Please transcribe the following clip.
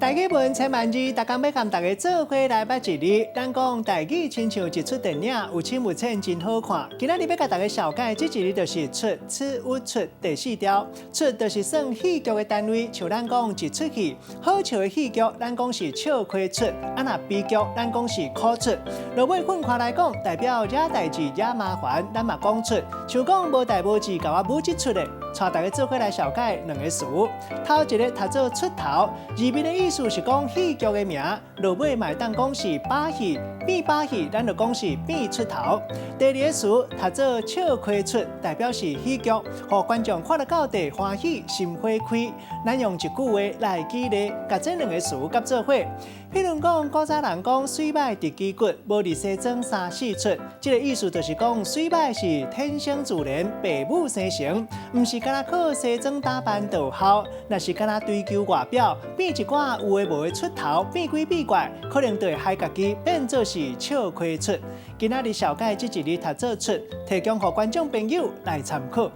台語文千萬字，逐工欲共大家做伙來捌一字。咱講台語親像一齣電影，有深有淺，真好看。今仔日欲共大家紹介這一字就是齣，ㄑ、u 齣第四條。齣就是算戲劇的單位，像咱講一齣戲，好笑的戲劇，咱講是笑虧齣；啊若悲劇，咱講是苦齣。落尾分開來講，代表惹代誌、惹麻煩，咱嘛講出。像講無代無誌，共我舞這齣的，帶大家做伙來紹介兩个詞。頭一个讀做出頭，字面的意思是講戲劇的名，落尾嘛會當講是把戲，變把戲，咱就講是變出頭。第二个詞讀做笑虧出，代表是喜劇，予觀眾看了到底歡喜，心花開。咱用一句話來舉例，共這兩个詞佮做伙。譬如講，古早人講媠歹直肌骨，無佇西裝三四出，這个意思就是講媠歹是天生自然，父母生成，毋是干焦靠西裝打扮就有效。若是干焦追求外表，變一寡有的無的出頭，變鬼變怪，可能就會害家己變做是笑虧出。今仔日紹介這一字讀做出，提供予觀眾朋友來參考。